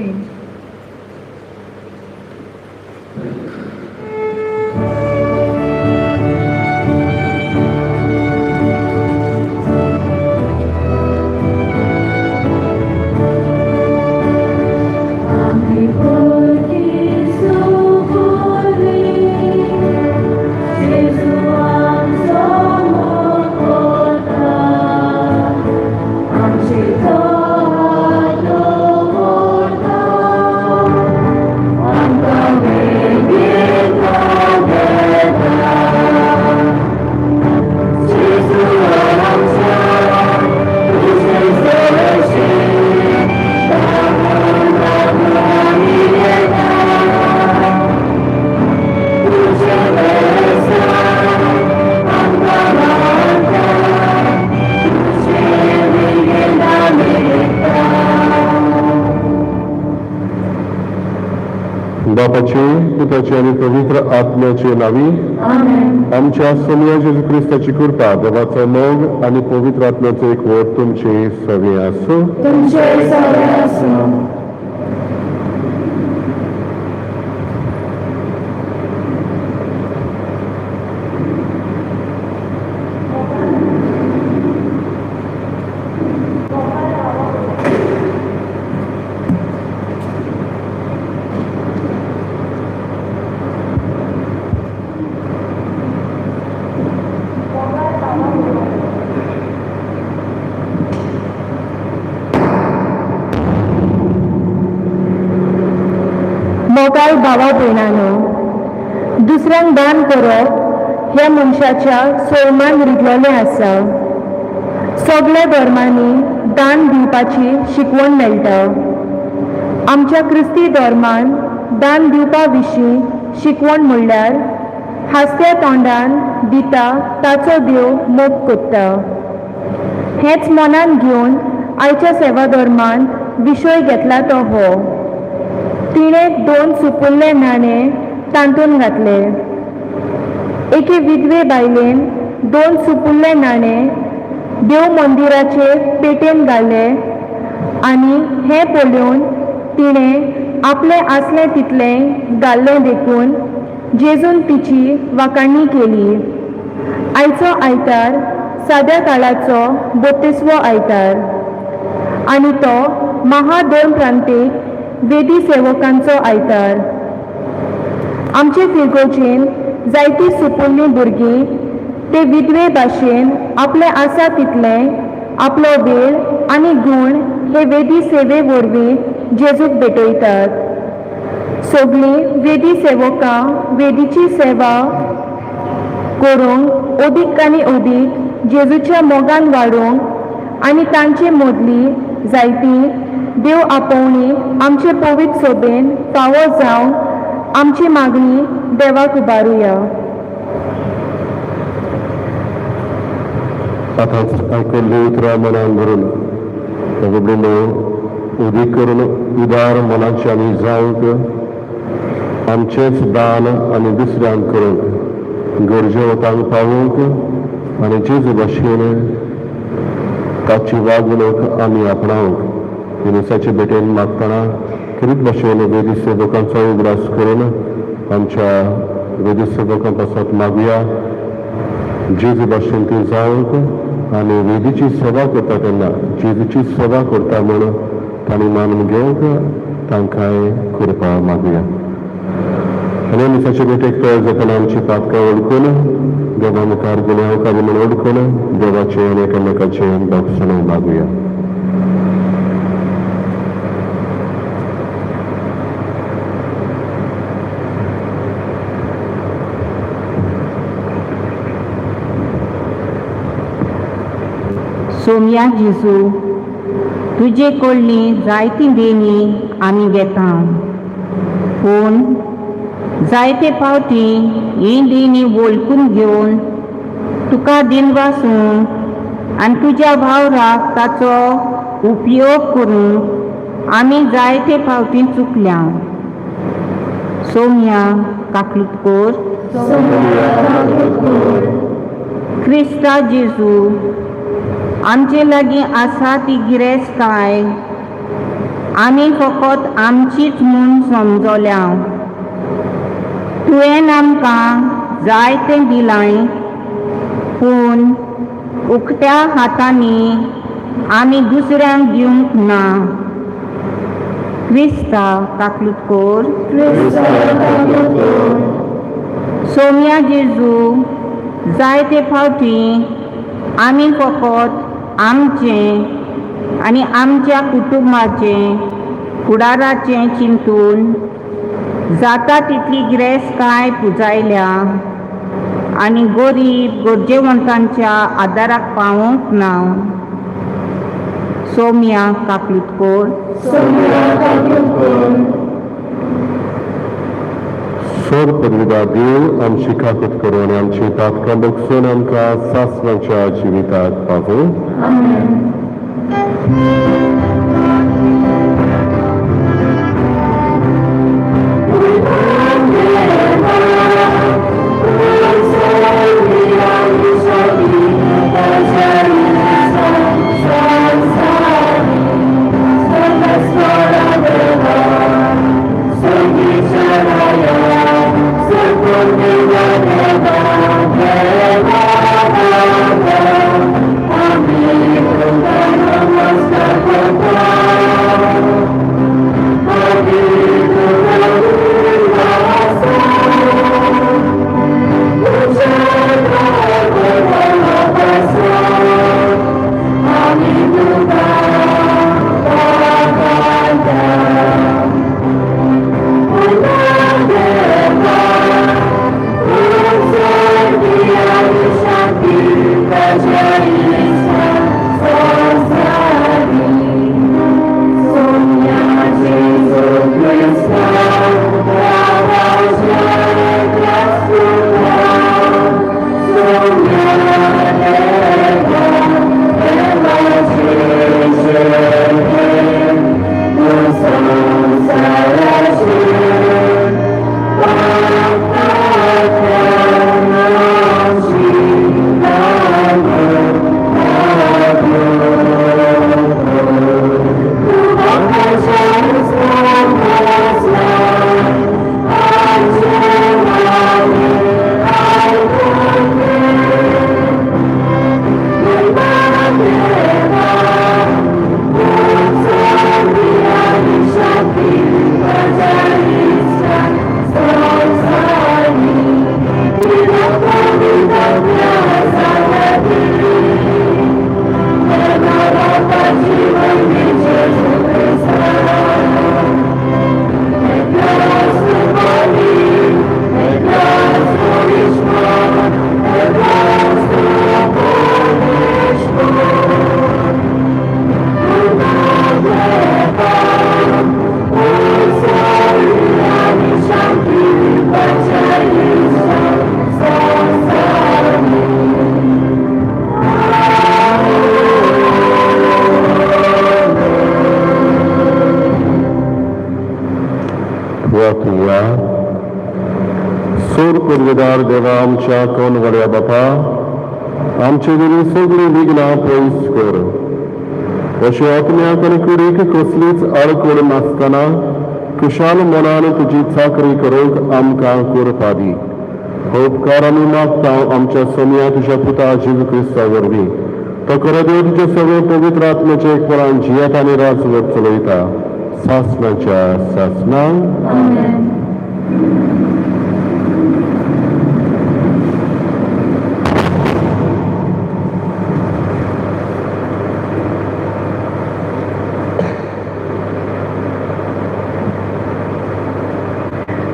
मेरेन. आमी परकी सुपुल्ली, जेजू आमचो मोग करता. आमचेर तो हात दवरता, आमकां वेगीं तो घेता. जेजू आमच्या तुजें सरशी, दामून दामून आमी घेता. तुजें बेसांव आमकां गावता, तुजें वेगीं आमी घेता. बापाचे, पुताचे आनी पवित्र आत्म्याचे नावी. आमेन. आमच्या सोमया जेजू क्रिस्ताची कृपा, देवाचो मोग आनी पवित्र आत्म्याचो एकवट तुमचे सगळे आसूं. तुमचे सगळे आसूं. मोगाळ भावा भयणानो, दुसऱ्यांक दान करप ह्या मनशाच्या सैमान रिगलेलें आसा. सगल्या धर्मांनी दान दिवपाची शिकवण मेळटा. आमच्या क्रिस्ती धर्मान दान दिवपा विशीं शिकवण म्हणल्यार हांसत्या तोंडान दिता ताचो देव मोग कोत्ता. हेंच मनान घेवन आयच्या सेवा धर्मान विशय घेतला तो हो, तिणें दोन सुपुल्ले नाणे तांतून घातले. एके विधवे बायलेन दोन सुपुल्ले नाणे देव मंदिराचे पेटेन घाले आनी हें पळोवन तिणें आपलें आसलें तितलें घाल्लें देखून जेजून तिची वाखाणी केली. आयचो आयतार साद्या काळाचो बत्तीसवो आयतार आनी तो महाधर्म प्रांतीक वेदी सेवकांचो आयतार. आमचे फिरगोजेन जायतीं सुपुल्लीं भुरगीं ते विधवे भाशेन आपलें आसा तितलें आपलो वेळ आनी गूण हे वेदी सेवे वरवीं जेजूक भेटयतात. सगळीं वेदी सेवकां वेदीची सेवा करूंक अदीक आनी अदीक जेजूच्या मोगान वाडोवंक आनी तांचे मदली जायतीं देव आपोवणी आमचे पवित्र सोबेन फावो जावंक आमची मागणी देवाक उबारुया. आतांच आयकल्लीं उतरां मनान धरून बाबडीनो उदीक करून उदार मनाचे आमी जावंक, आमचेंच दान आनी दुसऱ्यांक करूंक, गरजेवंतांक पावोवंक आनी जेजू भाशेन ताची वागणूक आमी आपणावंक मिसाचे भेटेन मागतना खेरीत भाशेन वेदी सेवकांचो उगडास करून आमच्या वेदी सेवकां पासत मागुया. जेजू भाशेन ती जावंक आनी वेदीची सेवा करता तेन्ना जेजूची सेवा करता म्हूण तांणी मानून घेवंक तांकांय कृपा मागुया. आनी मिसाचे भेटेक तयार जातना आमची पातकां वळखून, देवा मुखार गुन्यांवकारी म्हूण वळखून देवाचें आनी एकामेकाचें भोगसणें मागुया. सोमया जेजू, तुजे कडली जायतीं देणी आमी घेता, पूण जायते फावटी ही देणी वळखून घेवन तुका दिनवासून आनी तुज्या वावराक ताचो उपयोग करूंक आमी जायते फावटी चुकल्या. सोमया, काकलूत कोर. क्रिस्ता जेजू, आमचे लागीं आसा ती गिरेस्तकाय आमी फकत आमचीच म्हूण समजल्या. तुवें आमकां जायतें दिलांय, पूण उकत्या हातांनी आमी दुसऱ्यांक दिवंक ना. क्रिस्ता काकलूत कोर. सोम्या जेजू, जायते फावटी आमी फकत आमचें आनी आमच्या कुटुंबाचें फुडाराचें चिंतून जाता तितली गिरेस्तकाय पुजायल्या आनी गरीब गरजेवंतांच्या आदाराक पावोवंक ना. सोम्या काकलूत कोर. सोर पदवीदा देव आमची काकूत करून आनी आमची पातकां बगसून आमकां सासणाच्या जिविताक पावूं. वाचुया. सोर पुर्वेदार देवा, आमच्या कोनवड्या बापा, आमचे वयलीं सगळीं विघ्नां पयस कर. अशें आत्म्याक आनी कुडीक कसलीच आडखळ नासतना खुशाल मनान तुजी चाकरी करूंक आमकां करपा दी. हो उपकार आमी मागता आमच्या सोम्या तुज्या पुता जेजू क्रिस्ता वरवीं. तो खरो देव तुज्या सगळे पवित्र आत्म्याचे एकपणान जियेता आनी राजवट चलयता सासणाच्या सासणां.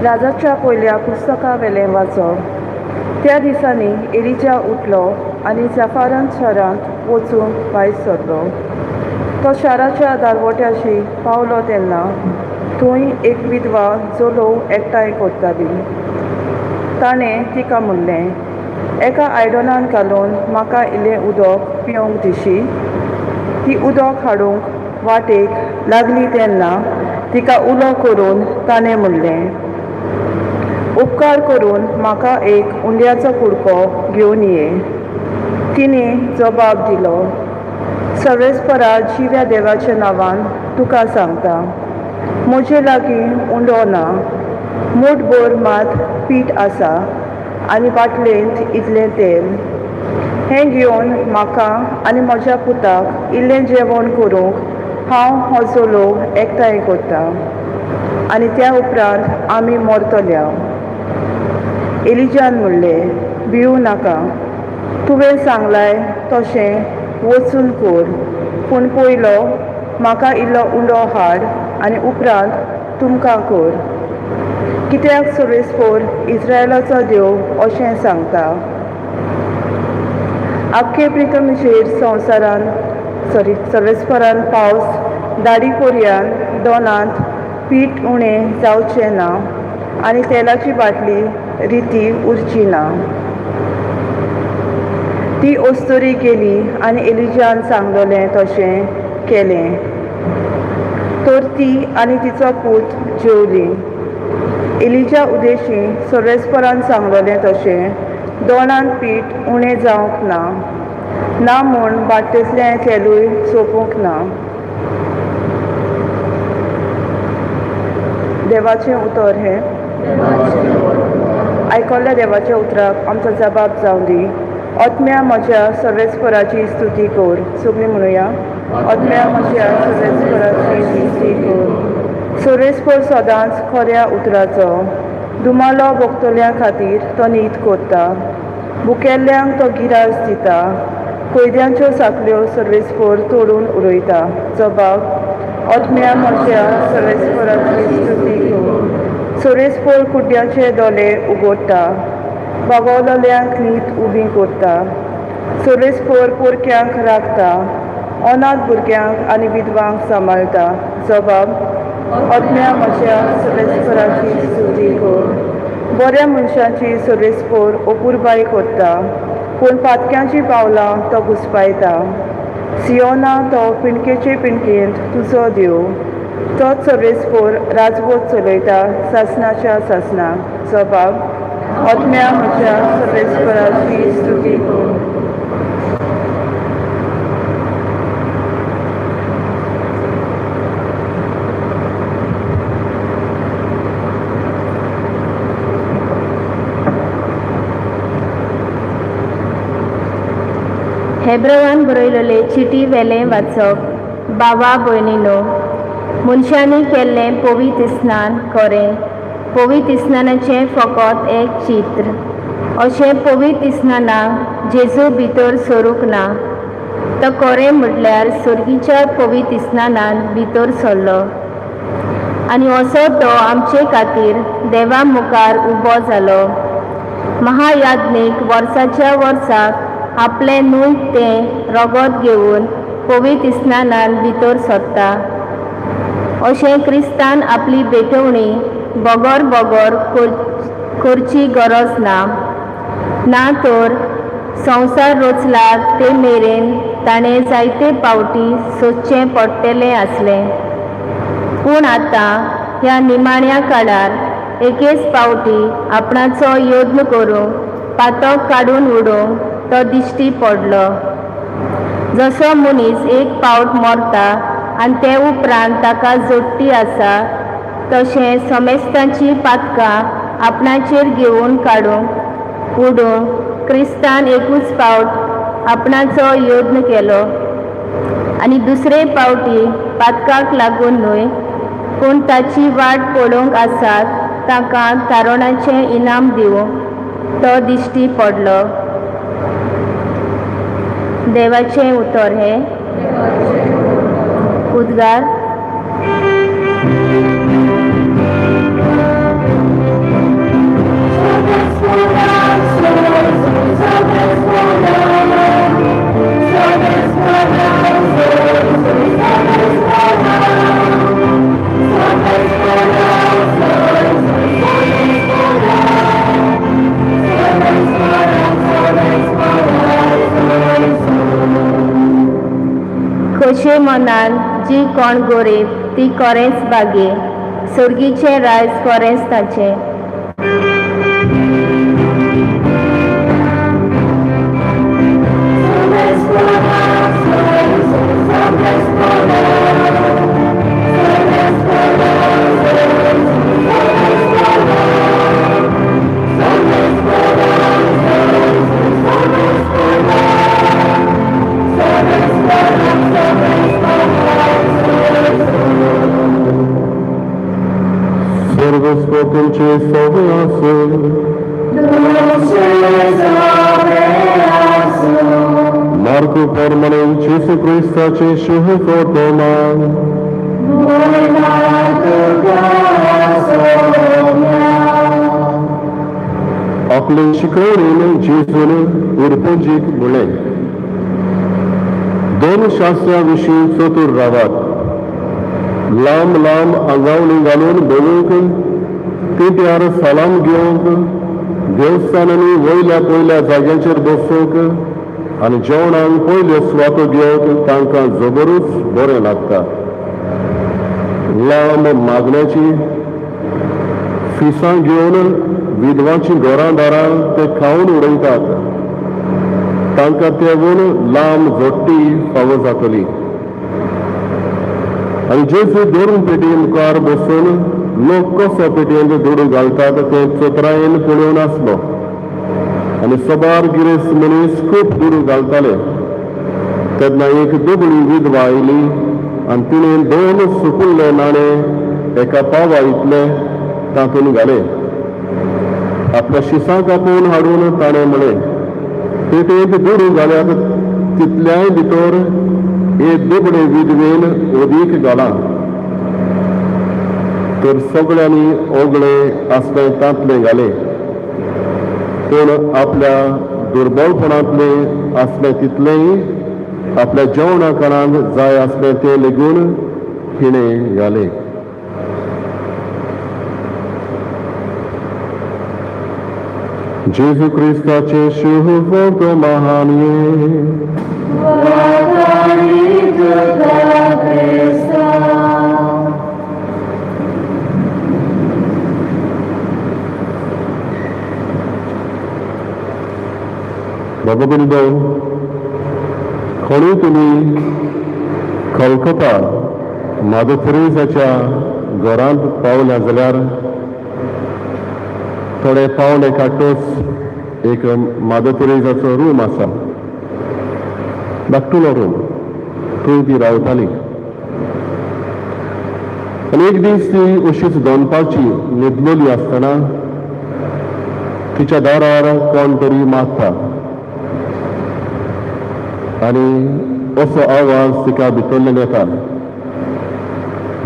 राजाच्या पयल्या पुस्तका वेलें वाचप. त्या दिसांनी एलिजा उठलो आनी जाफारान शारांत वचूंक भायर सरलो. तो शाराच्या दारवट्याशी पावलो तेन्ना थंय एक विधवा जलोव एकठांय करताली. ताणें तिका म्हणलें, एका आयदनान घालून म्हाका इल्लें उदक पिवंक दिशी? ती उदक हाडूंक वाटेक लागली तेन्ना तिका उलो करून ताणें म्हणलें, उपकार करून म्हाका एक उंड्याचो कुडको घेवन ये. तिणें जबाब दिलो, सर्वेस्परा जिव्या देवाच्या नांवान तुका सांगता, म्हजे लागीं उंडो ना, मूठभर मात पीठ आसा आनी बाटलेंत इतलें तेल. हें घेवन म्हाका आनी म्हज्या पुताक इल्लें जेवण करूंक हांव हो चलो एकठांय करता आनी त्या उपरांत आमी मरतल्या. एलिजान म्हणलें, भिवू नाका, तुवें सांगलाय तशें वचून कर, पूण पयलो म्हाका इल्लो उंडो हाड आनी उपरांत तुमकां कर. कित्याक सर्वेस्पोर इस्रायलाचो देव अशें सांगता, आख्खे प्रितमचेर संवसारान सॉरी सर्वेस्परान पावस दाडी कोरयान दोनांत पीठ उणें जावचें ना आनी तेलाची बाटली रिती उरची ना. ती अस्तुरी गेली आनी एलिजान सांगलेलें तशें केलें. तर ती आनी तिचो पूत जेवली. एलिजा उदेशी सर्वेस्परान सांगलेलें तशें दोणान पीठ उणें जावंक ना, ना म्हूण बाटलेंतलें तेलूय सोंपूंक ना. देवाचें उतर हें. आयकल्ल्या देवाच्या उतराक आमचो जबाब जावं दी. आत्म्या म्हज्या सर्वेस्पराची स्तुती कर. सगळीं म्हणुया, आत्म्या म्हज्या सर्वेस्पराची स्तुती कर. सर्वेस्पर सदांच खऱ्या उतराचो दुमालो भोगतल्या खातीर तो नीत करता. भुकेल्ल्यांक तो गिरास दिता. कैद्यांच्यो साखळ्यो सर्वेस्पर तोडून उडयता. जबाब, आत्म्या म्हज्या सर्वेस्पराची स्तुती कर. सर्वेस्पर कुड्ड्याचे दोळे उगडटा, बागवलेल्यांक नीत उबी करता. सर्वेस्पर पोरक्यांक राखता, अनाथ भुरग्यांक आनी विधवांक सांबाळटा. जबाब, आत्म्या म्हज्या सर्वेस्पराची स्तुती कर. बऱ्या मनशाची सर्वेस्पर अपुरबाय करता, पूण पातक्यांची पावलां तो घुसपायता. सियोना तो पिंडकेचे पिंडकेंत तुजो देव, तोच सर्वेस्पर राजवट चलयता सासनाच्या सासना. जबाब, आत्म्या म्हज्या सर्वेस्पराची स्तुती कर. हेब्रवान बरयलेले चिटी वेलें वाचप. बाबा भयणीनो, मनशांनी केल्लें पवित्र स्नान खरें पवित्र स्नानाचें फकत एक चित्र. अशें पवित्र स्नानाक जेजू भितर सरूंक ना. तो खरें म्हटल्यार सर्गीच्या पवित्र स्नानान भितर सरलो आनी असो तो आमचे खातीर देवा मुखार उबो जालो. महायाज्ञीक वर्साच्या वर्साक आपलें न्हय तें रगत घेवन पवित्र स्नानान भितर सरता. अशें क्रिस्तान आपली भेटवणी बगर बगर करची गरज ना. ना तर संवसार रचला ते मेरेन ताणें जायते पावटी सोदचें पडटलें आसलें. पूण आतां ह्या निमाण्या काळार एकेच पावटी आपणाचो यत्न करूंक पातक काडून उडोवंक तो दिश्टी पडलो. जसो मनीस एक पावट मरता आनी ते उपरांत ताका जोडटी आसा, तशें समेस्तांची पातकां आपणाचेर घेवन काडूंक उडोवंक क्रिस्तान एकूच पावट आपणाचो यत्न केलो आनी दुसरे पावटी पातकाक लागून न्हय, पूण ताची वाट पळोवंक आसात ताका तारणाचें इनाम दिवंक तो दिश्टी पडलो. देवाचें उतर हें. उद्गार. खोशे मनान जी कोण गरीब ती खरेंच भागी, सर्गीचें रायज खरेंच ताचें. हुस्को तुमचे सगळे आसूं. मार्कू प्रमाणे जेजू क्रिस्ताचे शुभ वर्तमान. आपले शिकवणीन जेजून उरपंजीक म्हणलें, दोन शास्त्रा विशीं चतूर रावात. लांब लांब आंगावणी घालून भोंवूंक, तिट्यार सलाम घेवंक, देवस्थानांनी वयल्या पयल्या जाग्यांचेर बसूंक आनी जेवणाक पयल्यो सुवातो घेवंक तांकां जबरूच बरें लागता. लांब मागण्याची फिसां घेवन विधवांचीं घरां दारां ते खावन उडयतात. तांकां तेवून लांब जोडटी फावो जातली. आनी जेजू दोन पेटये मुखार बसून लोक कसो पेटयेंत दुडू घालतात तें चतुरायेन पळोवन आसलो. आनी सबार गिरेस्त मनीस खूब दुडू घालताले. तेन्ना एक दुबळी विधवा आयली आनी तिणें दोन सुपुल्ले नाणे एका पावा इतले तातूंत घाले. आपल्या शिसांक आपोवन हाडून ताणें म्हळें, पेटयेंत दुडू घाल्यात तितल्याय भितर हे दुबळे विधवेन अदीक घालां. तर सगळ्यांनी ओगळे आसले तांतले घाले, पूण आपल्या दुर्बलपणांतले आसले तितलेंय आपल्या जेवणा खाणाक जाय आसलें तें लेगून हिणें घालें. जेजू क्रिस्ताचे शुभ वर्तमान. बाबा बिंदो, खणूय तुमी कलकत्ता मादर तेरेजाच्या घरांत पावल्या जाल्यार थोडे पावले काडटच एक मादर तेरेजाचो रूम आसा, धाकटुलो रूम, थंय ती रावताली. आनी एक दीस ती अशीच दनपारची न्हिदलेली आसतना तिच्या दारार कोण तरी मारता आनी असो आवाज तिका भितरल्यान येता,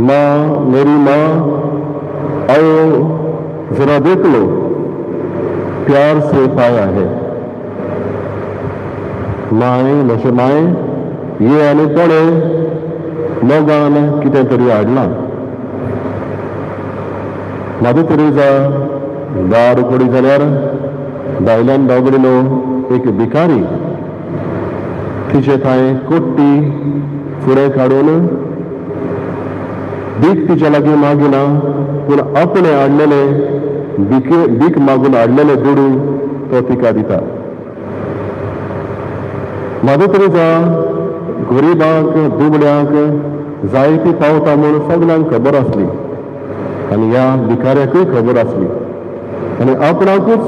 माँ, मेरी माँ, आओ जरा देख लो, प्यार से पाया है. माय, म्हजे माय, ये आनी कोणें मोगान कितें तरी हाडलां. मादर तेरेजा दार उगडी जाल्यार भायल्यान बाबडिलो एक भिकारी तिचे कांय कोट्टी फुडें काडून भीक तिच्या लागीं मागिना, पूण आपणें हाडलेले भिके भीक मागून हाडलेले दुडू तो तिका दिता. मादर तेरेजा गरिबांक दुबळ्यांक जायती पावता म्हूण सगल्यांक खबर आसली आनी ह्या भिकाऱ्याकूय खबर आसली. आनी आपणाकूच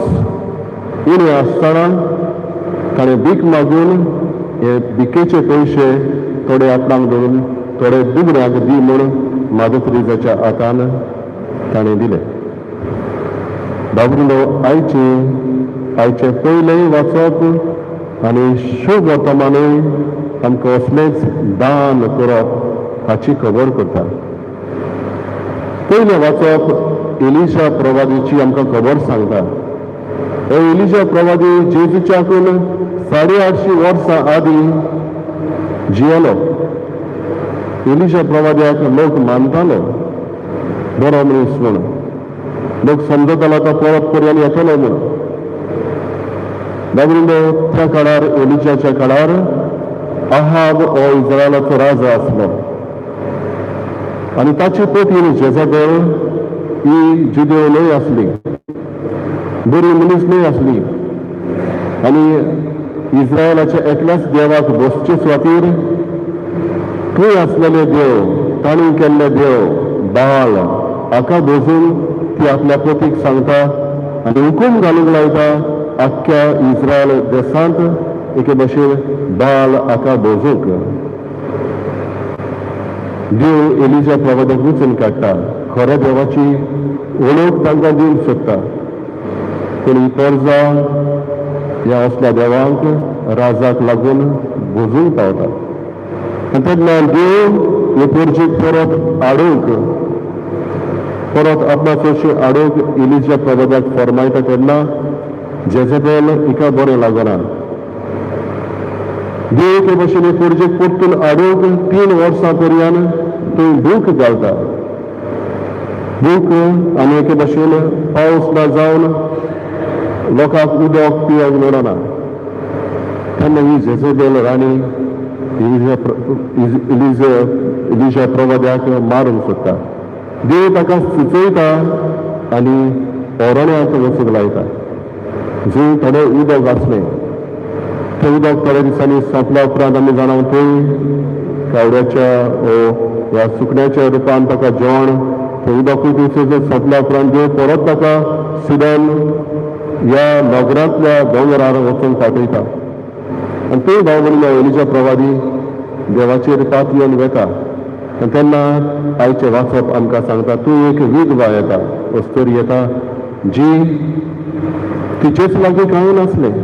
उणें आसतना ताणें भीक मागून हे भिकेचे पयशे थोडे आपणाक दवरून थोडे दुबळ्यांक दी म्हूण मादर तेरेजाच्या हातान ताणें दिले. बाबरिनो, आयचें पयलें वाचप आनी शुभ वर्तमानूय आमकां असलेंच दान करप हाची खबर करता. पयलें वाचप एलिशा प्रवादीची आमकां खबर सांगता. हो एलिशा प्रवादी जेजूच्याकून 850 वर्सां आदीं जियेलो. एलिशा प्रवाद्याक लोक मानतालो बरो मनीस म्हूण. लोक समजतालो तो परत पर्यंत येतलो म्हूण. बाबरिनो, त्या काळार एलिशाच्या काळार आहाब हो इस्रायलाचो राजा आसलो आनी ताची पत्नी जेजाबेल ही जुदेव न्हय आसली, बरी मनीस न्हय आसली. आनी इस्रायलाच्या एकल्याच देवाक बसचे सुवातीर थंय आसलेले देव, तांणी केल्ले देव बाळ हाका बसून ती आपल्या पतीक सांगता आनी हुकूम घालूंक लायता आख्ख्या इस्रायल देशांत एके भशेन बाळ हाका बसूंक. देव एलिजा प्रवादाक वचून काडटा, खऱ्या देवाची वळख तांकां दिवंक सोदता. पूण ही परजा ह्या असल्या देवांक राजाक लागून भोजूंक पावता. आनी तेन्ना देव हे परजेक परत हाडूंक, परत आपणा चडशी हाडूंक इलिजा प्रवादाक फरमायता. तेन्ना जेजेबेल हिका बरें लागना. देव एके भशेन हे परजेक परतून हाडूंक 3 वर्सां पर्यंत थंय दूख घालता. दूख आनी एके भशेन पावस ना जावन लोकांक उदक पिवंक मेळना. तेन्ना ही जेजेबेल राणी इलिजा प्रवाद्याक मारूंक सोदता. देव ताका सुचयता आनी अरण्यांत वचूंक लायता, जंय थोडें उदक आसलें. तें उदक थोड्या दिसांनी सोंपल्या उपरांत आमी जाणा थंय कावड्याच्या वा सुकण्याच्या रुपान ताका जेवण, थंय उदकूय थंयसर सोंपल्या उपरांत देव परत ताका सिडन ह्या नगरांतल्या दोंगरार वचूंक पाठयता. आनी थंय भाव भयणीनो एलिजा प्रवादी देवाचेर पातयेवन वेता. आनी तेन्ना आयचें वाचप आमकां सांगता, तूं एक विधवा येता, अस्तुरी येता, जी तिचेच लागीं कांय नासलें.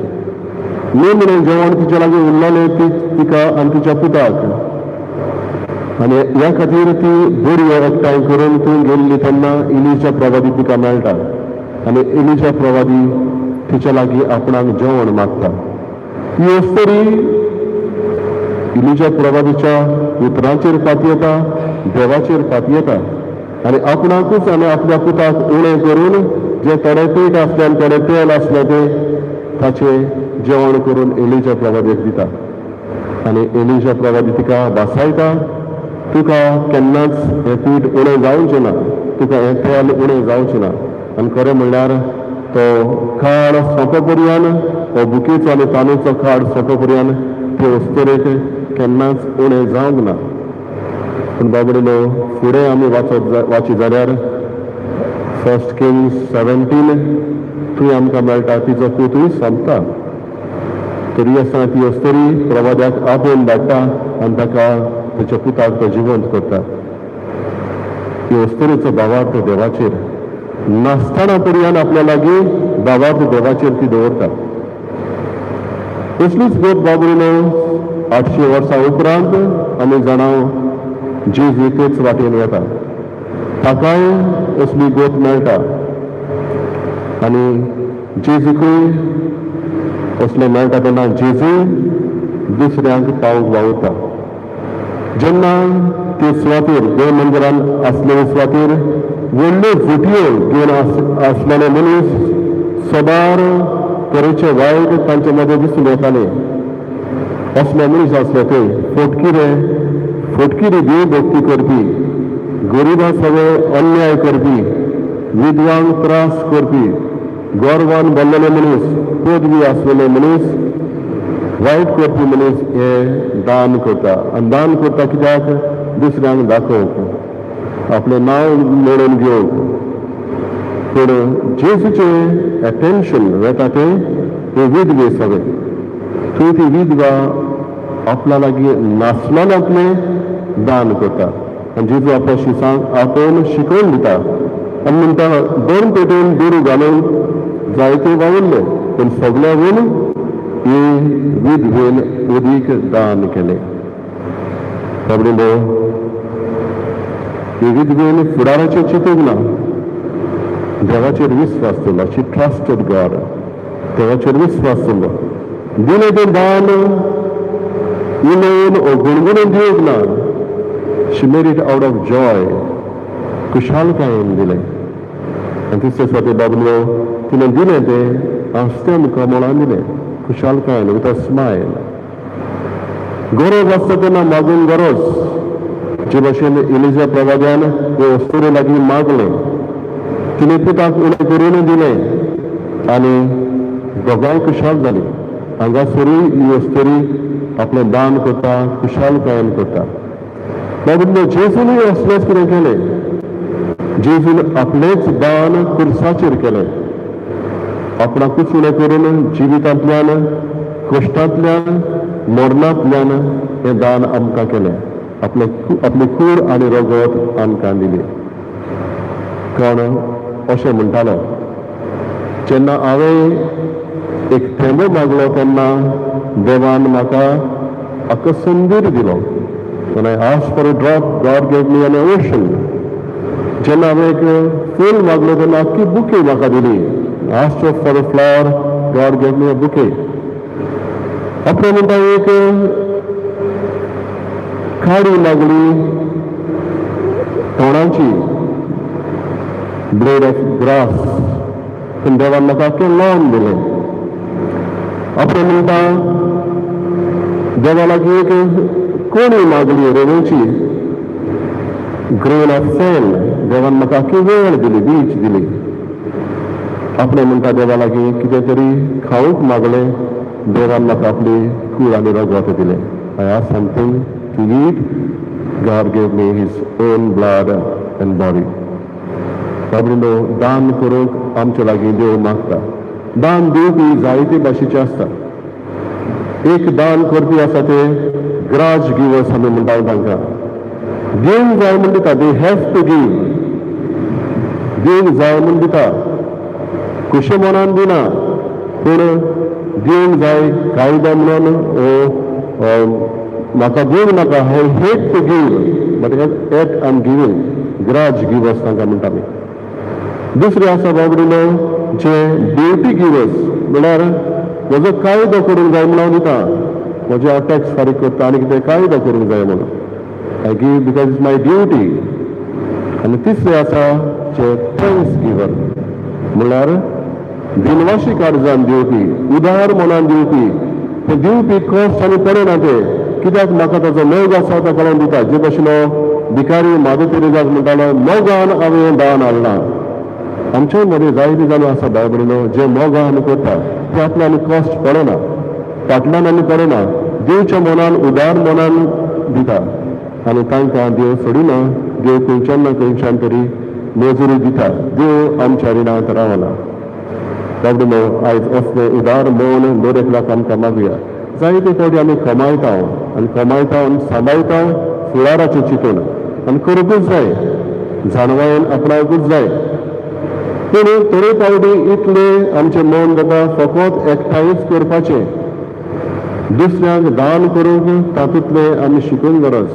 निमणें जेवण तिच्या लागीं उरलेलें ती तिका आनी तिच्या पुताक. आनी ह्या खातीर ती बरी एकठांय करून थंय गेल्ली. तेन्ना इलिजा प्रवादी तिका मेळटा आनी इलिजा प्रवादी तिच्या लागीं आपणाक जेवण मागता. ही अस्तुरी इलिजा प्रवादीच्या उतरांचेर पातयेता, देवाचेर पातयेता आनी आपणाकूच आनी आपल्या पुताक उणें करून जें थोडें पीठ आसलें आनी थोडें तेल आसलें तें ताचें जेवण करून एलिजा प्रवादीक दिता. आनी एलिजा प्रवादी तिका भासायता, तुका केन्नाच हें पीठ उणें जावचें ना, तुका हें तेल उणें जावचें ना. आनी खरें म्हणल्यार तो काळ सोंपो पर्यंत, हो बुकेचो आनी तानूचो काळ सोंपो पर्यंत ते अस्तुरेक केन्नाच उणें जावंक ना. पूण बाबडीनो, फुडें आमी वाचत वाची जाल्यार 1 Kings 17 थंय आमकां मेळटा, तिचो पुतूय सोंपता. तरी आसतना ती अस्तुरी प्रवाद्याक आपोवन धाडटा आनी ताका ताच्या पुताक तो जिवंत करता. ही अस्तुरेचो भावार्थ देवाचेर नासतना पर्यंत आपल्या लागीं भावार्थ देवाचेर ती दवरता. तसलीच गोत बाबडीनो 800 वर्सां उपरांत आमी जाणा जेजू तेच वाटेन वता, ताकाय असली गोत मेळटा आनी जेजूकूय असलें मेळटा. तेन्ना जेजू दुसऱ्यांक पावंक वावुरता. जेन्ना ते सुवातेर देव मंदिरान आसलेले सुवातेर व्हडल्यो झुटयो घेवन आसलेले मनीस सदार तरेचे वायट तांचे मदें दिसून येताले. असले मनीस आसले ते फोटकिरे, फोटकिरी देव भक्ती करपी, गरिबां सगळे अन्याय करपी, विधवांक त्रास करपी, गर्वान भरलेले मनीस, पदवी आसलेले मनीस, वायट करपी मनीस हे दान करता. आनी दान करता कित्याक? दुसऱ्यांक दाखोवंक, आपलें नांव मेळोवन घेवंक. पूण जेजूचें एटेन्शन वेता तें हे विधवे सगळे. थंय ती विधवा आपल्या लागीं नासलेल्यांतलें दान करता आनी जेजू आपल्या शिसांक आपोवन शिकोवन दिता आनी म्हणटा, 2 पेटेन दुरू घालून जायते वावुरले, पूण सगळ्यावून ही विधवेन उदीक दान केलें. बाबडीनो, ही विधवेन फुडाराचें चिंतूंक ना, देवाचेर विस्वास दवरलो. She trusted God. देवाचेर विस्वास दवरलो, दिलें तें दान उलोवन ओ गुणगुणून दिवंक ना. She made it out of joy. खुशालकायेन दिलें. आनी तिसरे सुवाते बाबलो, तिणें दिलें तें हांसत्या मुखामळान दिलें, खुशालकायेन, विथ अ स्मायल. गरज आसता तेन्ना मागूंक गरज. जे भशेन इलिजा प्रवाद्यान हे अस्तुरे लागीं मागलें, तिणें पुताक उणें करून दिलें आनी दोगांय खुशाल जालीं. हांगासरूय ही अस्तुरी आपलें दान करता, खुशालकायेन करता. बाबा, जेजूनय असलेंच कितें केलें. जेजून आपलेंच दान कुर्साचेर केलें. आपणाकूच उणें करून जिवितांतल्यान, कश्टांतल्यान, मरणांतल्यान हें दान आमकां केलें. आपलें आपली कूड आनी रगत आमकां दिली. कारण अशें म्हणटालो. जेन्ना हांवें एक थेंबो मागलो तेन्ना देवान म्हाका आकसंदीर दिलो. When I asked for a drop, God gave me an ocean. जेन्ना हांवें एक फूल मागलो तेन्ना आख्खी बुके म्हाका दिली. Asked for a flower, God gave me a bouquet. आपणें म्हणटा, एक काडी मागली तणाची, ब्लेड ऑफ ग्रास, पूण देवान म्हाका आख्खें लॉन दिलें. आपणें म्हणटा, देवा लागीं एक कोणी मागली रेंवेची, ग्रेन ऑफ सँड, देवान म्हाका आख्खी वेळ दिली, बीच दिली. आपणें म्हणटा, देवा लागीं कितें तरी खावंक मागलें, देवान म्हाका आपली कूड आनी रगत दिलें. I asked something to eat, God gave me his own blood and body. बाबडिनो, दान करूंक आमचे लागीं देव मागता. दान दिवपी जायते भाशेचे आसता. एक दान करपी आसा, ते ग्रज गिवर्स आमी म्हणटा तांकां. दिवंक जाय म्हूण दिता. They have to give. दिवंक जाय म्हूण दिता, खुशे मनान दिना, पूण दिवंक जाय, कायदो म्हणून ओ म्हाका दिवंक नाका, I hate to give, but yet I am giving. Grudge givers तांकां म्हणटा आमी. दुसरें आसा बाबडिनो, जे ड्युटी गिवर्स, म्हणल्यार म्हजो कायदो करूंक जाय म्हणून हांव दिता. म्हजे हांव टॅक्स फारीक करता आनी कितें कायदो करूंक जाय म्हणून. I give because it's my duty. आनी तिसरें आसा जे thanks giver, म्हणल्यार दिनवाशी काळजान दिवपी, उदार मनान दिवपी. ते दिवपी कश्ट आनी पडना ते, कित्याक म्हाका ताचो मोग आसा, ताका लागून दिता. जे भशेन भिकारी मादर तेरेजाक म्हणटालो, मोगान हांवें दान हाडलां. आमच्या मदें जायते जाण आसा भाव भयणीनो, जे मोगान करता. ते आपल्यान कश्ट पडना, फाटल्यान आनी पडना, दिवच्या मनान, उदार मनान दिता आनी तांकां देव सोडिना. देव खंयच्यान ना खंयच्यान तरी मजुरी दिता. देव आमच्या रिणांत रावना. बाबडो, आयज असलें उदार मन दर एकल्याक आमकां मागुया. जायते फावटी आमी कमायता आनी कमायता आनी सांबाळटा फुडाराचें चिंतून, आनी करूंकूच जाय, जाणवायेन आपणावकूच जाय. पूण थोडे फावटी इतलें आमचें मन जाता फकत एकठांयच करपाचें, दुसऱ्यांक दान करूंक तातूंतलें आमी शिकूंक गरज.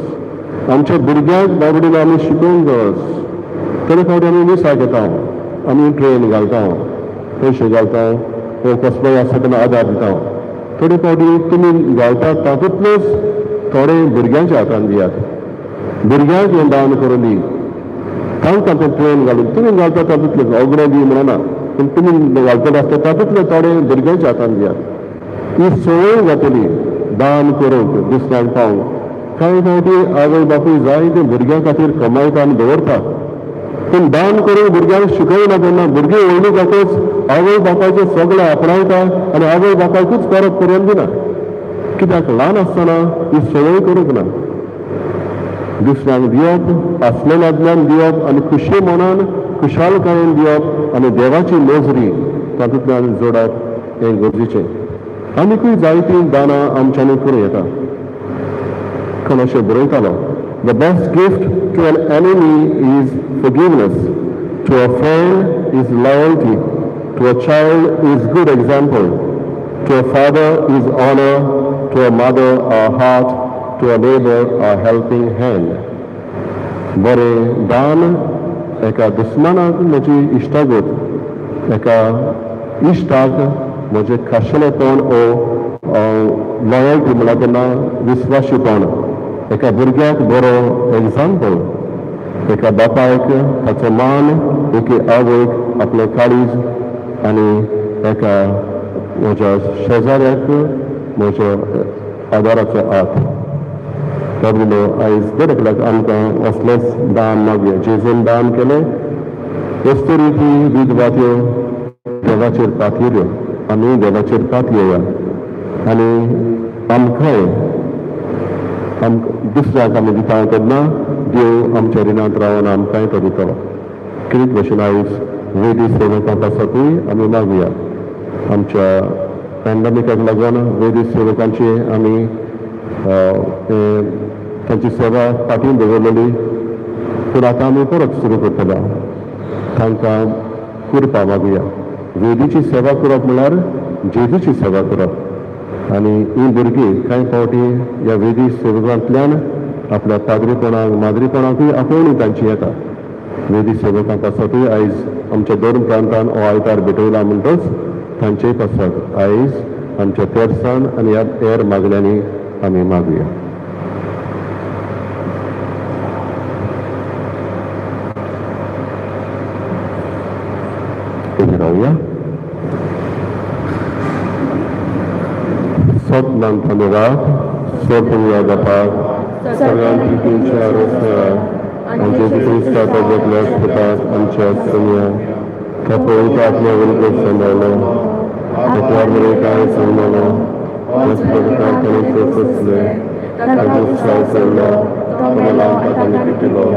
आमच्या भुरग्यांक बाबडीन आमी शिकोवंक गरज. थोडे फावटी आमी मिसाक येता, आमी ट्रेन घालता, पयशे घालता वो कसलोय आसा तेन्ना आदार दिता. थोडे फावटी तुमी घालतात तातूंतलेच थोडे भुरग्यांच्या हातान दियात. भुरग्यांक हें दान करून दी, तांकां तें ट्रेन घालून. तुमी घालता तातूंतले, अगडे दी म्हणना, पूण तुमी घालतले आसता तातूंतले थोडे भुरग्यांच्या हातान दियात. ही संवय जातली दान करूंक, दुसऱ्यांक पावूंक. कांय फावटी आवय बापूय जायते भुरग्यां खातीर कमायता आनी दवरता, पूण दान करून भुरग्यांक शिकयना. तेन्ना भुरगीं व्हडलीं जातच आवय बापायचें सगळें आपणायता आनी आवय बापायकूच परत करून दिना. कित्याक? ल्हान आसतना ही संवय करूंक ना. दुसऱ्यांक दिवप, आसलेल्यांतल्यान दिवप आनी खुशे मनान, खुशालकायेन दिवप आनी देवाची मोजरी तातूंतल्यान जोडप हें गरजेचें. आनिकूय जायतीं दानां आमच्यांनी करूं येता. कोण अशें बरयतालो, "The best gift to an enemy is forgiveness, to a friend is loyalty, to a child is good example, to a father is honor, to a mother a heart, to a neighbor a helping hand." बरें दान एका दुस्मानाक म्हजी इश्टागत, एका इश्टाक म्हजें खाशेलेपण ओ loyalty म्हणल्यार तेन्ना विस्वाशीपण, एका भुरग्याक बरो एग्जाम्पल, एका बापायक ताचो मान, एके आवयक आपलें काळीज आनी एका म्हज्या शेजाऱ्याक म्हज्या आदाराचो हात. बाबुलो, आयज दर एकल्याक आमकां असलेंच दान मागया. जेजून दान केलें, अस्तुरी ती विधवा त्यो देवाचेर पातयेल्यो. आमी देवाचेर पातयेया आनी आमकांय आमकां दुसऱ्याक आमी दिता तेन्ना देव आमच्या रिणांत रावन आमकांय तो दितलो. कितें भशेन आयज वेदी सेवकां पासतूय आमी मागुया. आमच्या पॅन्डमिकाक लागून वेदी सेवकांची आमी तांची सेवा फाटीं दवरलेली, पूण आतां आमी परत सुरू करतले. तांकां कृपा मागुया. वेदीची सेवा करप म्हळ्यार जेजूची सेवा करप आनी ही भुरगीं कांय फावटी ह्या वेदी सेवकांतल्यान आपल्या पाद्रीपणाक माद्रीपणाकूय आपोवणी तांची येता. वेदी सेवकां पासतूय आयज आमच्या दोन प्रांतान हो आयतार भेटयला म्हणटच तांचेय पासत आयज आमच्या तेर्सान आनी ह्या हेर मागण्यांनी आमी मागुया. उबी रावया. सत देवाक सोपूया बापाक सगळ्यां प्रितीच्या रस्त्यार आमच्या क्रिस्ताच्या जगल्या स्फुटाक आमच्या सोनिया त्या पवित्र आत्म्या वरवीं सांबाळलो आपल्या बरें काय सांगलो त्याच प्रकार ताणें सोंसले ताका उत्साह चडलो तो मेला ताणें पिटिलो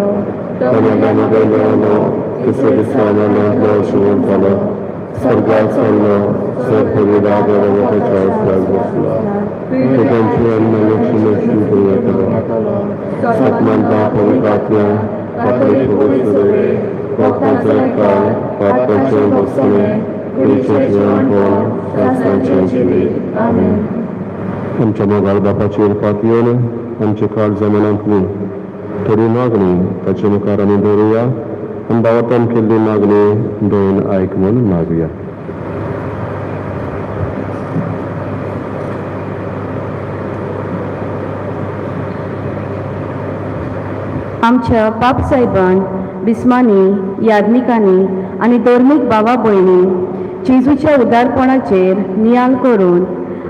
ताणें गाणो मेळलो तिसऱ्या दिसा मेलो शिवण जालो स्वर्गात चडलो सर पवित्र देवाच्या उस्त्याक बसलो तांची अन्न लक्ष्मी लक्ष्मी येतलो सतमानता पवित्र आत्म्या आपले पवित्र भक्तांचो एकठांय पापाचें बसलें कुडीचें जिवनपण शास्त्रांचें जिवीत. आमेन. आमच्या मोगाळ बापाचेर पातयेवन आमचे काळ जमनांतली थोडी मागणी ताचे मुखार आमी दवरुया आनी बाबान केल्ली मागणी दोन आयक म्हूण मागुया. आमच्या बापसाहेबान बिस्मांनी याज्ञिकांनी आनी धर्मीक भावा भयणी जेजूच्या उदारपणाचेर नियाळ करून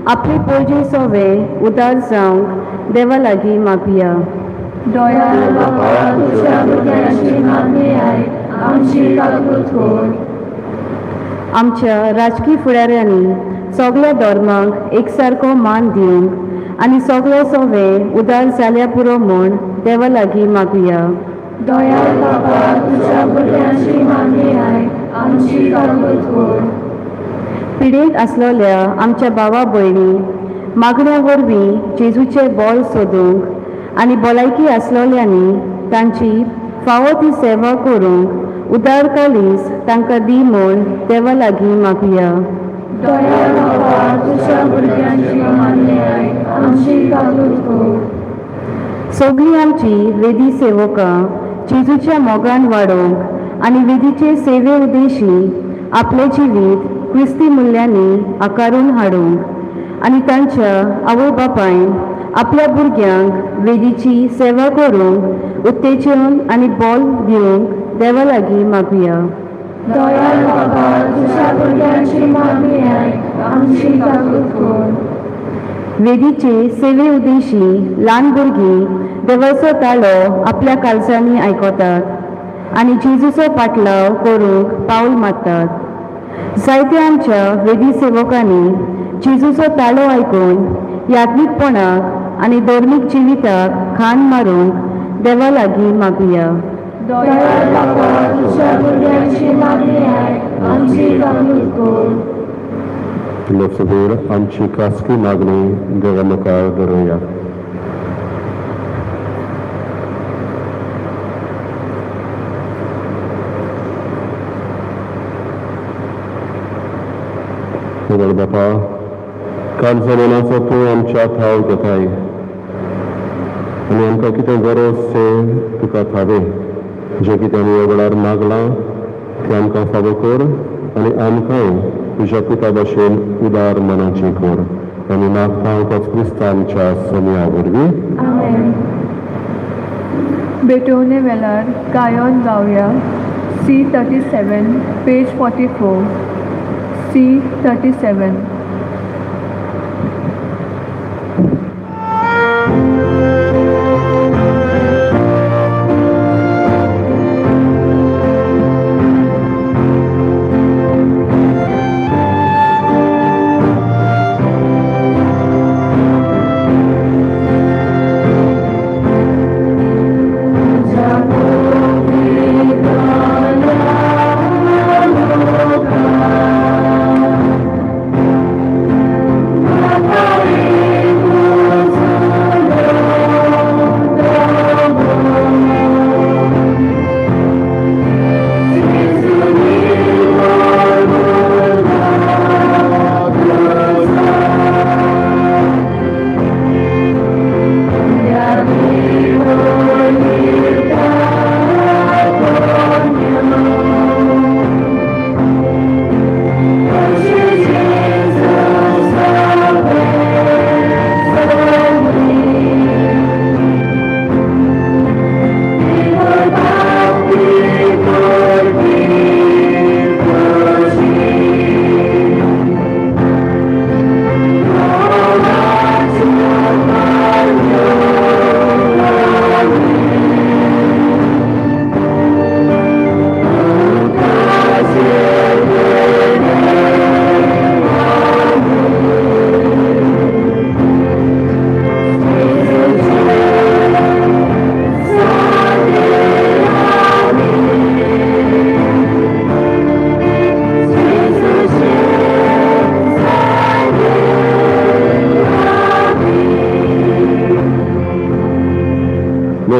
आपले पोरजे सोवे उदार जावंक देवा लागीं मागुया. दयाळ बापा तुज्या भुरग्यांची मागणी आयक, आमची काकूत कर. आमच्या राजकी फुडाऱ्यांनी सगल्या धर्मांक एकसारको मान दिवंक आनी सगळे सोवे उदार जाल्या पुरो म्हूण देवा लागीं मागुया. दयाळ बापा तुज्या भुरग्यांची मागणी आयक, आमची काकूत कर. पिडेंत आसलेल्या आमच्या भावा भयणी मागण्या वरवीं जेजूचें बळ सोदूंक आनी भलायकी आसलेल्यांनी तांची फावो ती सेवा करूंक उदार काळीज तांकां दी म्हूण देवा लागीं मागुया. दयाळ बापा तुज्या भुरग्यांची मागणी आयक, आमची काकूत कर. सगळीं आमची वेदी सेवकां जेजूच्या मोगान वाडोवंक आनी वेदीचे सेवे उद्देशी आपलें जिवीत क्रिस्ती मुल्यांनी आकारून हाडूंक आनी तांच्या आवय बापायन आपल्या भुरग्यांक वेदीची सेवा करूंक उत्तेजन आनी बळ दिवंक देवा लागीं मागुया. दयाळ बापा तुज्या भुरग्यांची मागणी आयक, आमची काकूत कर. वेदीचे सेवे उद्देशी ल्हान भुरगीं देवाचो ताळो आपल्या काळजांनी आयकतात आनी जेजूचो पाटलाव करूंक पावल मारतात. जायत्या आमच्या वेदी सेवकांनी जेजूचो ताळो आयकून याज्ञिकपणाक आनी धर्मीक जिविताक खान मारूंक देवा लागीं मागुया. दयाळ बापा तुज्या भुरग्यांची मागणी आयक, आमची काकूत कर. लोकसभेर आमची खासगी मागणी देवा मुखार दवरुया. मोगाळ बापा काल जमानाचो तूं आमच्या थाव घेताय आनी आमकां कितें गरज तें तुका थावें जें कितें आमी ह्या वेळार मागलां तें आमकां फावो कर आनी आमकांय तुज्या पुता भशेन उदार मनाची कर. आनी मागता तोच क्रिस्ता आमच्या सोमया वरवीं. आमेन. भेटवणे वेळार गायन गावया. C 37 page 44 C 37. तुज्या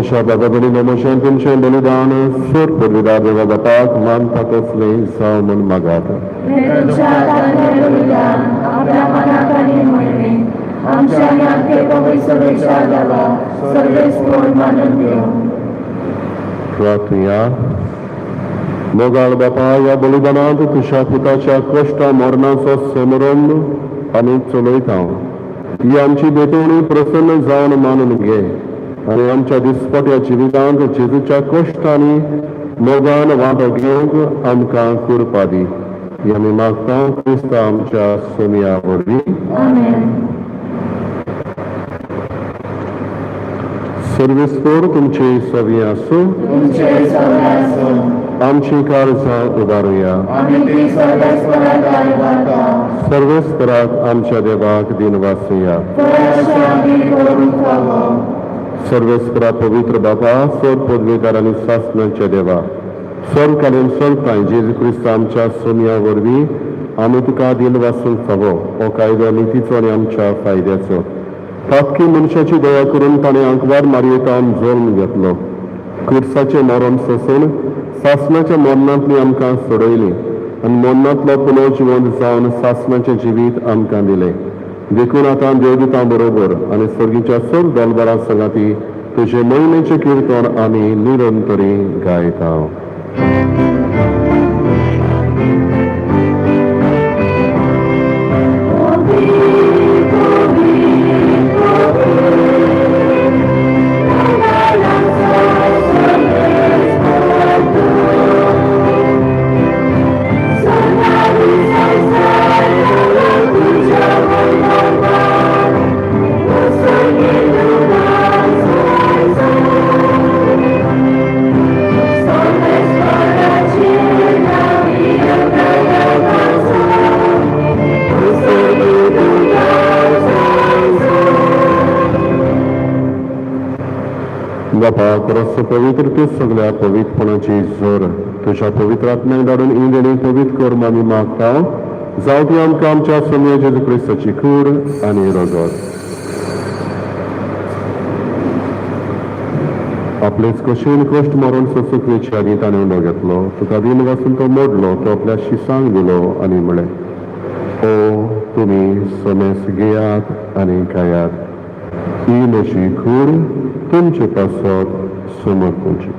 म्हज्या बाबा भयणीनो, म्हजें तुमचें बलिदान सोर पुर्विदा देवा बापाक मानता तसलें जावं म्हूण मागात. हें तुमच्या हातांतलें बलिदान आपल्या मनाक आनी मोहिमेक आमच्या आनी आख्खे पवित्र सभेच्या देवा सर्वेस्पोर मानून घेवं. प्रार्थुया. मोगाळ बापा, ह्या बलिदानांत तुज्या पुताच्या कश्टा मरणाचो समरंभ आमी चलयता. ही आमची भेटवणी प्रसन्न जावन मानून घे आनी आमच्या दिसपट्या जिवितांत जेजूच्या कश्टांनी मोगान वांटो घेवंक आमकां कृपा दी. ही आमी मागता क्रिस्ता आमच्या सोमया वरवीं. आमेन. सर्वेस्पोर तुमचे सवी आसूं. तुमचे सगळे आसूं. आमची काळजां उबारुया. आमी ती सर्वेस्पराक वाटा. सर्वेस्पराक आमच्या देवाक दिनवासुया. अशें आमी करूंक फावो. सर्वेस्परा, पवित्र बाबा, सोर पदवेदार आनी सासणाच्या देवा, सर्वकालीन सर्वकाय जेजू क्रिस्त आमच्या सोमया वरवीं आमी तुका दिनवासूंक फावो. हो कायदो नितीचो आनी आमच्या फायद्याचो. पातकी मनशाची दया करून ताणें आंकवार मारयेतावन जल्म घेतलो. खुर्साचें मरण सोसून सासणाच्या मरणांतली आमकां सोडयली आनी मरणांतलो पुनर्जिवंत जावन सासणाचें जिवीत आमकां दिलें. देखून आतां देवदूतां बरोबर आनी सर्गीच्या सर्व दलबरां संगाती तुजे मोहिमेचें किर्तन आमी निरंतरी गायता. बापा, परस पवित्र तूं सगळ्या पवित्रपणाची जोर. तुज्या पवित्र आत्म्याक धाडून ही देणी पवित्र कर म्हूण आमी मागता. जावं ती आमकां आमच्या सोमया जेजू क्रिस्ताची कूड आनी रगत. आपलेच कशेन कश्ट मरण सोसूंक वेचे आदी ताणें उंडो घेतलो. तुका दिन वासून तो मोडलो. तो आपल्या शिसांक दिलो आनी म्हळें, ओ तुमी समेस घेयात आनी खायात. ही म्हजी कूड तुमचे पासत समर्पणची.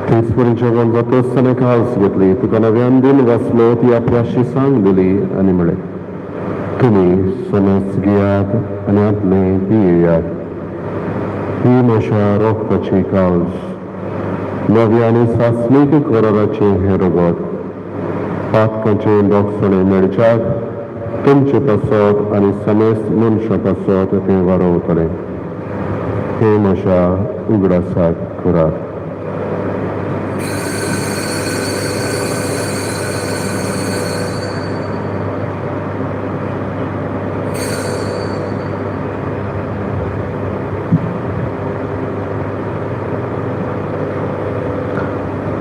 तेच परी जेवण जातच ताणें काल्स घेतली. तुका नव्यान दिन वाचलो. ती आपल्या शिसांक दिली आनी म्हळें, तुमी समज घेयात आनी आपलें पियेयात. ही म्हज्या रोगताची काल्स, नव्या आनी सासणीक कराराचें हें रगत. पातकाचें दोगसणें मेळच्याक तुमचे पासत आनी समेस्त मनशां पासत तें वारोवतलें. हें म्हज्या उगडासाक करात.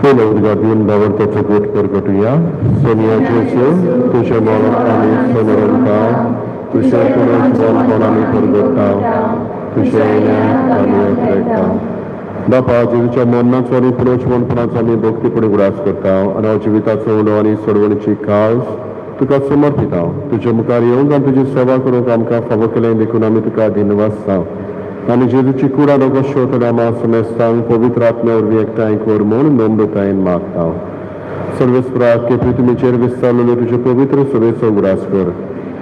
पयलो उदकांत बावडताचो गोट परगटुया. सोनिया जेजू, तुजें मरण आमी समरता, तुजें पुनर्जीवनपण आमी परगट्टा, तुजें येण्याक आमी अखेरता. बापा, जेजूच्या मरणाचो आनी पुनर्जीवनपणाचो आमी भक्तीपणी उगडास करता आनी हांव जिविताचो उलो आनी सोडवणीची काळज तुका समर्पिता. तुजे मुखार येवंक आनी तुजी सेवा करूंक आमकां फावो केलें देखून आमी तुका दिनवासता. आनी जेजूची कुडा रोगश्यो आमा समेस्तांक पवित्र आत्म्या वरवीं एकठांय कर म्हूण नम्रतायेन मागता. सर्वेस्पराक के पृथ्वीचेर विस्तारलेले तुजे पवित्र सभेचो उगडास कर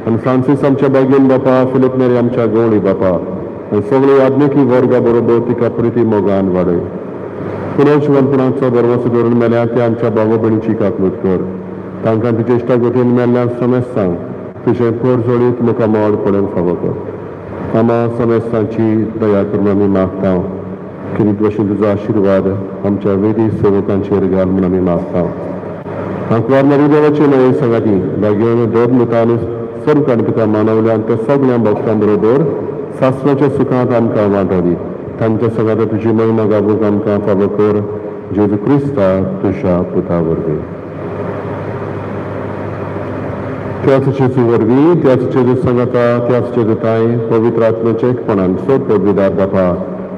आनी फ्रांसीस आमच्या बागेन बापा, फिलीप नेरी आमच्या गवळी बापा आनी सगळे आज्ञेकी वर्गा बरोबर तिका प्रिती मोगान वाडय. पुनर्जिवनपणाचो भरवंसो धरून मेल्या ते आमच्या भाव भयणीची काकलूत कर. तांकां तुजे इश्टागतीन मेल्ल्या समेस्तांक तुजें पोरजोळीत मुखामळ पळोवंक फावो कर. आमा समेस्तांची दया करून आमी मागता. किरीट भशेन तुजो आशिर्वाद आमच्या वेदी सेवकांचेर घाल म्हूण आमी मागता. आंकवार मारी देवाचे नवे सांगाती लागीं दोन मुखान सर्व तुका मानवल्या आनी त्या सगळ्या भक्तां बरोबर सासणाच्या सुखांत आमकां वांटो दी. तांच्या संगाता तुजी महिमा गाबूंक आमकां फावो कर, जेजू क्रिस्ता तुज्या पुता वरवीं. त्याच जेजू वरवीं, त्याच जेजू संगाता, त्याच जेजूताय पवित्र आत्म्याच्या एकपणान सोद पदवीदार बापा,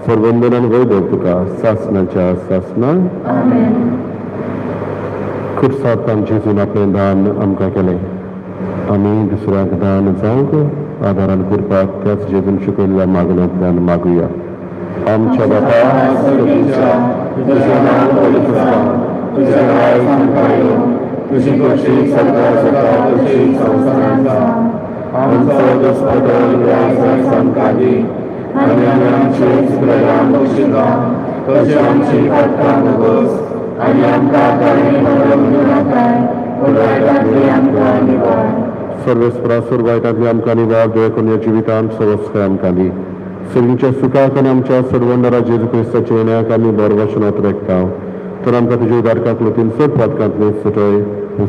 सर्वंदनान वैभव तुका सासनाच्या सासना. खुर्सातान जेजून आपलें दान आमकां केलें. आमी दुसऱ्याक दान जावंक आदारान करपाक त्याच जेजून शिकयल्ल्या मागण्यांतल्यान मागुया. आमच्या बापा सर्वेच्या, तुझें नांव पवित्र जावं, तुजें राज आमकां येवं, तुजी खोशी सर्गार जाता तशी संवसारांत जावं. आमचो दसपटो ह्या दिसाक आमकां दी, आनी आमी आमचे चुकलेल्या बक्षिता तशी आमची पातकां भोगोस, आनी आमकां ताणे पडून दिवनाकाय, पूण वायटांतली आमकां निवार. सर्वेस्परा वायटांतली आमकां निवार. देखून ह्या जिवितांत सवस्काय आमकां दी. सगळींच्या सुखाक आनी आमच्या सर्वंडरा जेजू क्रिस्ताच्या येण्याक आमी बरो वचनात रेखता. तर आमकां तुज्या उदारकाक लोतीन सर्व पातकांतली सुटय,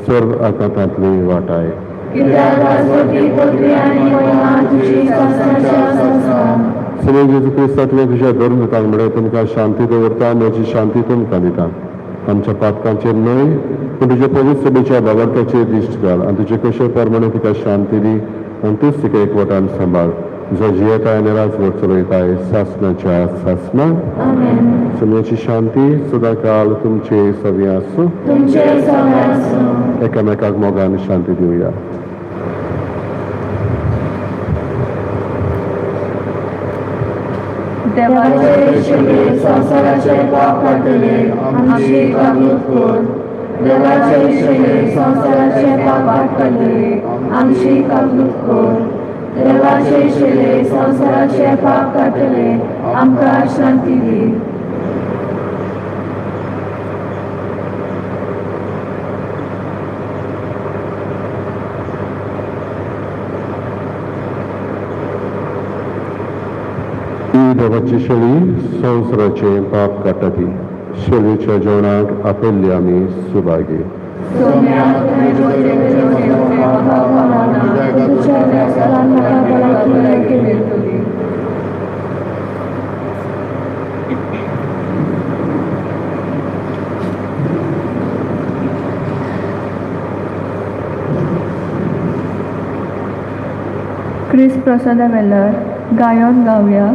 सर्व आकांतांतली वाटाय. कित्याक राजवटी, पदवी आनी महिमा तुजी संवसाराच्या संवसार. सगळे जेजू क्रिस्ता, तुवें तुज्या धर्मदूतांक म्हळें, तुमकां शांती दवरता, म्हजी शांती तुमकां दिता. आमच्या पातकांचेर न्हय, पूण तुज्या पवित्र सभेच्या बाबडक्याचेर दिश्ट घाल आनी तुजे कशे प्रमाणे तिका शांती दी आनी तूच तिका एकवटान सांबाळ, जो जियेताय आनी राजवट चलयताय सासनाच्या सासना. सगळ्याची शांती सदांकाल तुमचे सवी आसूं. तुमचे सगळे आसूं. एकामेकाक मोगान शांती दिवया. देवाचे शिले संवसाराचे पाप काडटले, आमची काकूत कर. देवाचे शिले संवसाराचे पाप काडटले, आमची काकूत कर. देवाचे शिले संवसाराचे पाप काडटले, आमकां शांती दी. ही देवाची शेळी संवसाराचें पाप काडटा. ती शेळीच्या जेवणाक आपयल्ली आमी सुभागी. सोम्या, तुवें जेवचें म्हाका फावना, तुज्या वेसनान म्हाका भलायकी मेळटली. क्रिस प्रसादा वेलार गायन गावया.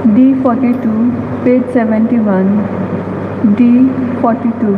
D 42, page 71. D 42.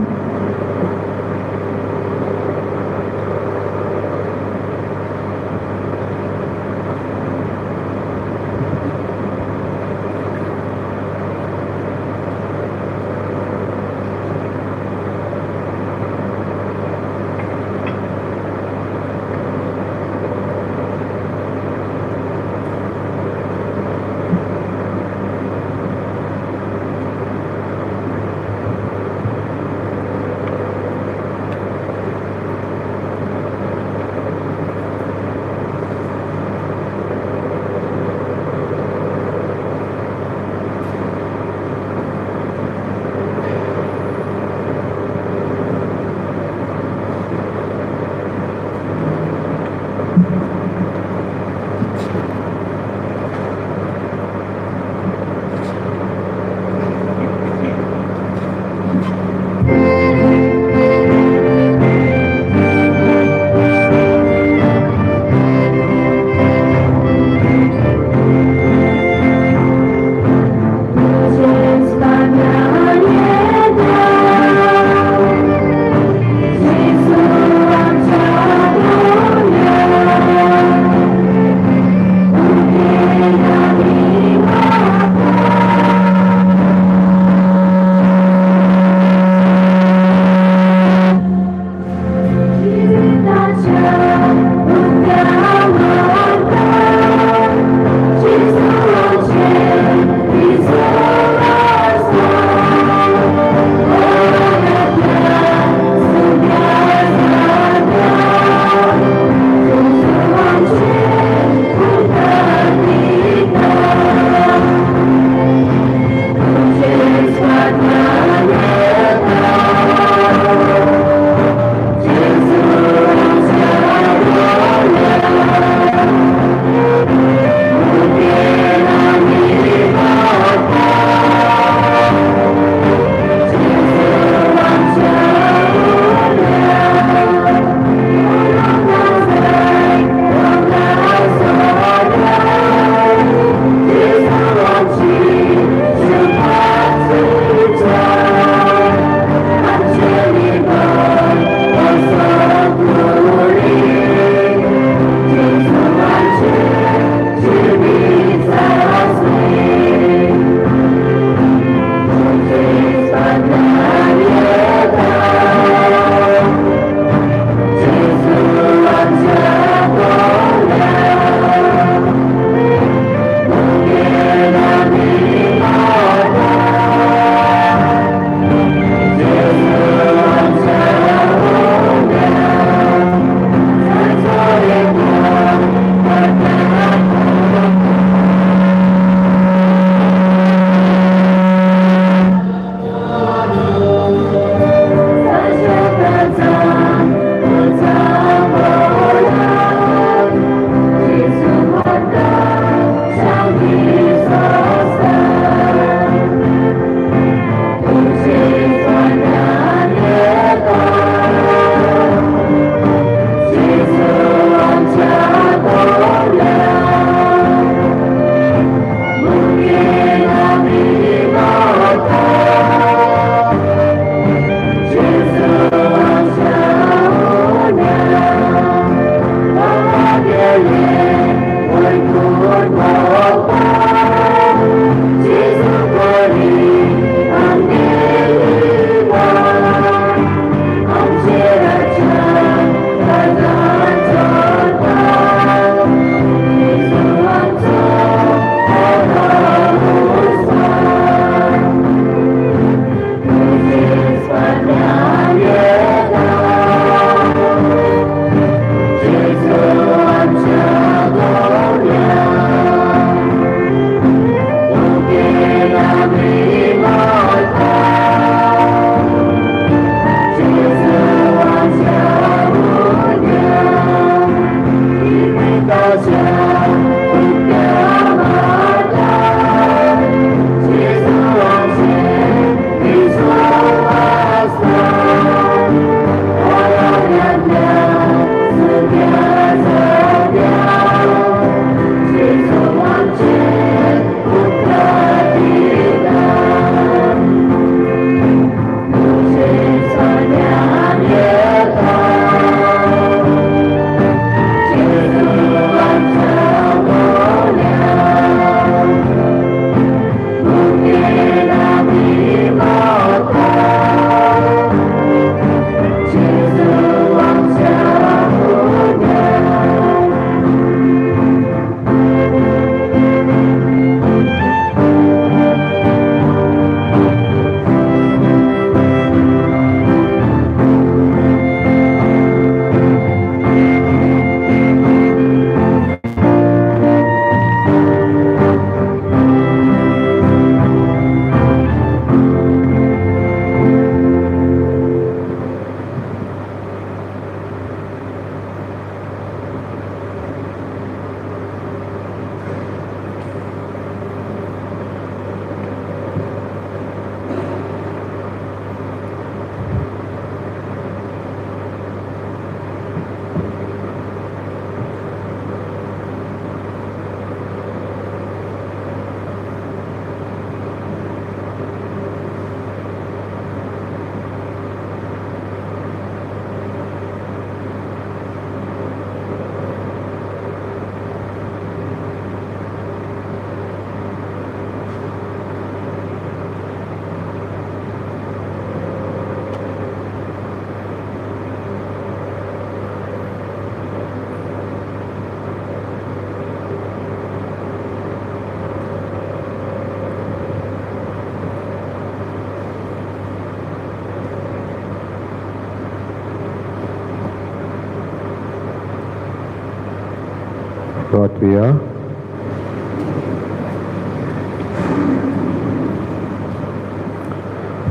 प्रार्थुया.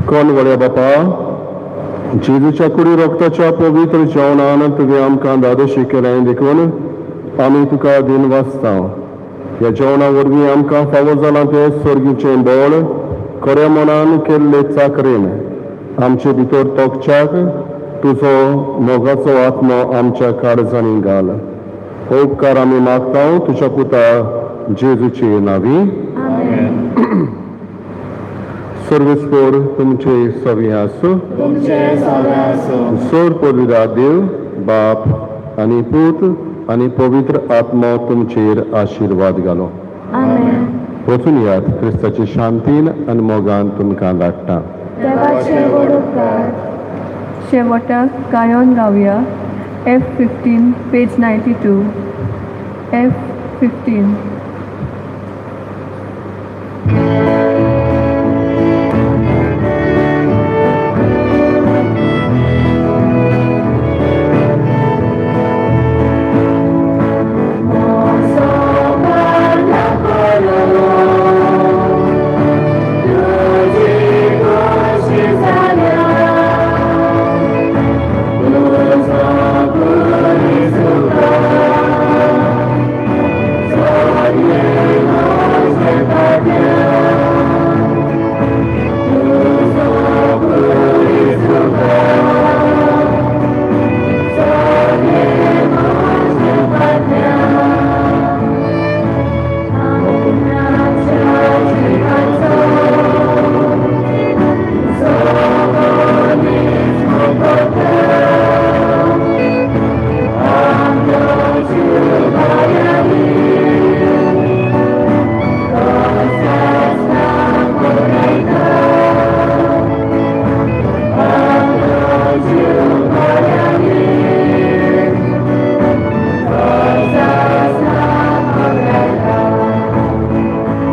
कोण व्हडल्या बापा, जेजूच्या कुडी रोगताच्या पवित्र जेवणान तुवें आमकां दादोशी केलें देखून आमी तुका दिन वाचता. ह्या जेवणा वरवीं आमकां फावो जालां तें सर्गीचें बळ खऱ्या मनान केल्ले चाकरेन आमचे भितर तोखच्याक तुजो मोगाचो आत्मो आमच्या काळजांनी घाल. हो उपकार आमी मागता तुज्या पुता जेजूचे नावी. सर्वेस्पोर तुमचे सवी आसूं. तुमचे सवे आसूं. सोर पवित्र देव बाप आनी पूत आनी पवित्र आत्मो तुमचेर आशिर्वाद घालो. वचून यात, क्रिस्ताचे शांतीन आनी मोगान तुमकां धाडटा. देवाचे व्हड उपकार. शेवटाक गायन गावया F 15, page 92, F 15.